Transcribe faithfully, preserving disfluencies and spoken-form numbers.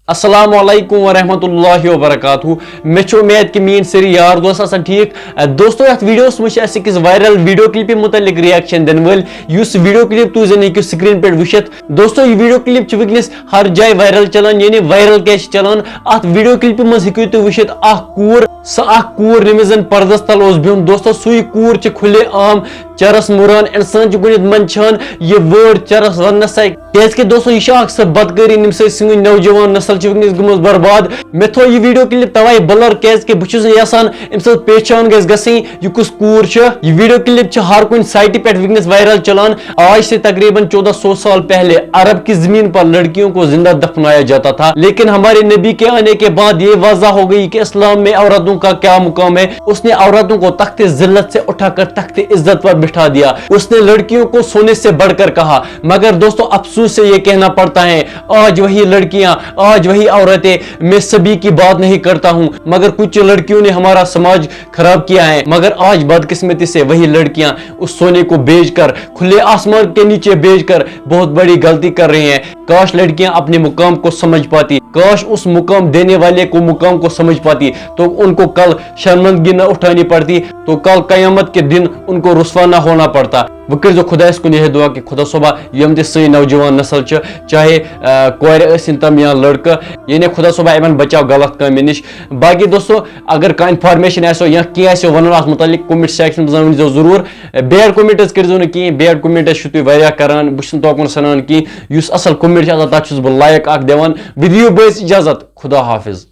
السلام علیکم ورحمۃ اللہ وبرکاتہ۔ مےٚ چھِ اُمید کہِ میٲنۍ سٲری یار دوس آسن ٹھیٖک۔ دوستو، یتھ ویڈیوس منٛز چھِ اَسہِ أکِس وائرل ویڈیو کلپہِ مُتعلق ریاکشن دِنہٕ وٲلۍ، یُس ویڈیو کلپ تُہۍ زن ہیٚکِو سکرین پٮ۪ٹھ وٕچھِتھ۔ دوستو، یہِ ویڈیو کلپ چھِ وٕنکیٚنس ہر جایہِ وائرل چلان، یعنی وائرل کیٛاہ چھِ چلان؟ اتھ ویڈیو کلپہِ منٛز ہیٚکِو تُہۍ وٕچھِتھ اکھ کوٗر، سۄ اکھ کوٗر ییٚمِس زن پردس تل اوس بِہُن۔ دوستو، سُے کوٗر چھِ کھُلے عام چرس مُران۔ انسان چھُ گۄڈٕنیتھ منٛدچھان یہِ وٲڈ چرس وننس سۭتۍ، کیازِ کہِ دوستو، یہِ چھِ اکھ سۄ بدکٲری، ییٚمہِ سۭتۍ سٲنۍ نوجوان نسل چھِ وٕنکیٚنس گٔمٕژ برباد۔ مےٚ تھوو یہِ ویڈیو کلپ توے بٕلر، کیازِ کہِ بہٕ چھُس نہٕ یژھان امہِ سۭتۍ پہچان گژھِ گژھٕنۍ یہِ کُس کوٗر چھِ۔ یہِ ویڈیو کلپ چھِ ہر کُنہِ سائٹہِ پٮ۪ٹھ وٕنکیٚنس وائرل چلان۔ آج سے تقریباً چودہ سو سال پہلے عرب کی زمین پر لڑکیوں کو زندہ دفنایا جاتا تھا، لیکن ہمارے نبی کے آنے کے بعد یہ واضح ہو گئی کہ اسلام میں عورتوں کا کیا مقام ہے۔ اس نے عورتوں کو تخت ذلت سے اٹھا کر تخت عزت پر بٹھا دیا۔ اس نے لڑکیوں کو سونے سے بڑھ کر کہا۔ مگر دوستو، افسوس سے یہ کہنا پڑتا ہے، آج وہی لڑکیاں، آج وہی عورتیں، میں سبھی کی بات نہیں کرتا ہوں، مگر کچھ لڑکیوں نے ہمارا سماج خراب کیا ہے۔ مگر آج بدقسمتی سے وہی لڑکیاں اس سونے کو بیچ کر، کھلے آسمان کے نیچے بیچ کر بہت بڑی غلطی کر رہی ہیں۔ کاش لڑکیاں اپنے مقام کو سمجھ پاتی، کاش اس مقام دینے والے کو، مقام کو سمجھ پاتی، تو ان کو کل شرمندگی نہ اٹھانی پڑتی، تو کل قیامت کے دن ان کو رسوا نہ ہونا پڑتا۔ وۄنۍ کٔرۍزیو خۄدایَس کُن یِہوٚے دُعا کہِ خۄدا صٲبا، یِم تہِ سٲنۍ نوجوان نسل چھِ، چاہے، آ، کورِ ٲسِن تِم یا لڑکہٕ، یعنی خۄدا صٲبا، یِمن بچاو غلط کامہِ نِش۔ باقی دوستو، اگر کانٛہہ انفارمیشن آسیو یا کینٛہہ آسیو وَنُن اَتھ مُتعلِق، comment section منٛز ؤنۍزیو ضروٗر۔ Bad comment حظ کٔرۍزیو نہٕ کِہیٖنۍ، bad comment حظ چھِو تُہۍ واریاہ کران، بہٕ چھُس نہٕ توکُن سَنان کِہیٖنۍ۔ یُس اَصٕل comment چھُ آسان، تَتھ چھُس بہٕ like اکھ دِوان۔ وۄنۍ دِیِو بٲیِس اِجازت، خدا حافظ۔